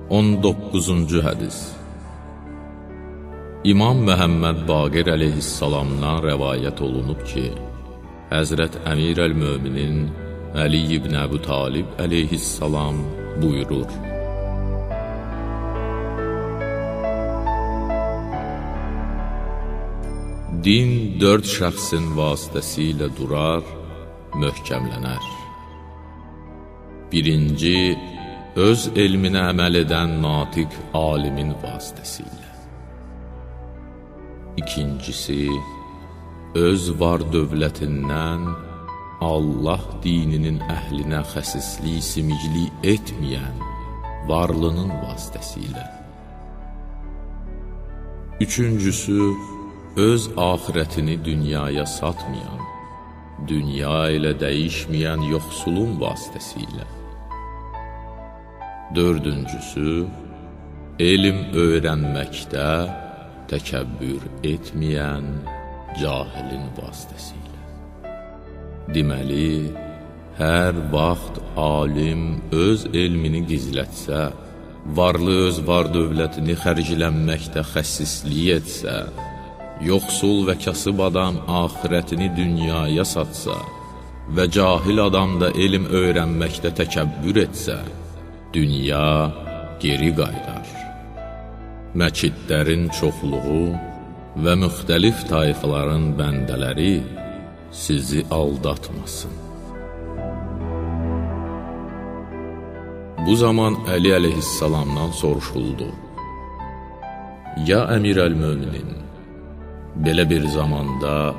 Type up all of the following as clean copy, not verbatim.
19-cu hədis. İmam Məhəmməd Baqir əleyhissalamdan rəvayət olunub ki, Həzrət Əmir əl-Möminin Əli ibn Əbu Talib əleyhissalam buyurur: Din 4 şəxsin vasitəsilə durar, möhkəmlənər. Birinci, öz elminə əməl edən natiq alimin vasitəsilə. İkincisi, öz var dövlətindən Allah dininin əhlinə xəsislik, simiclik etməyən varlının vasitəsilə. Üçüncüsü, öz axirətini dünyaya satmayan, dünya ilə dəyişməyən yoxsulun vasitəsilə. Dördüncüsü, elm öyrənməkdə təkəbbür etməyən cahilin vasitəsilə. Deməli, hər vaxt alim öz elmini gizlətsə, varlı öz var dövlətini xərclənməkdə xəsislik etsə, yoxsul və kasıb adam axirətini dünyaya satsa və cahil adam da elm öyrənməkdə təkəbbür etsə, dünya geri qayıdar. Məçidlərin çoxluğu və müxtəlif tayfaların bəndələri sizi aldatmasın. Bu zaman Əli əleyhissalamdan soruşuldu: Ya Əmir əl-Möminin, belə bir zamanda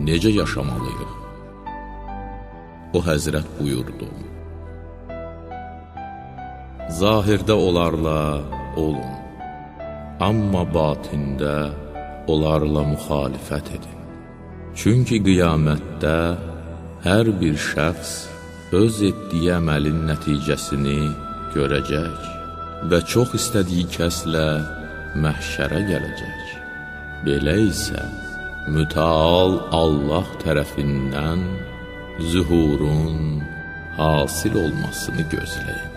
necə yaşamalıyıq? O həzrət buyurdu: Zahirdə onlarla olun, amma batində onlarla müxalifət edin. Çünki qiyamətdə hər bir şəxs öz etdiyi əməlin nəticəsini görəcək və çox istədiyi kəslə məhşərə gələcək. Belə isə mütəal Allah tərəfindən zühurun hasil olmasını gözləyin.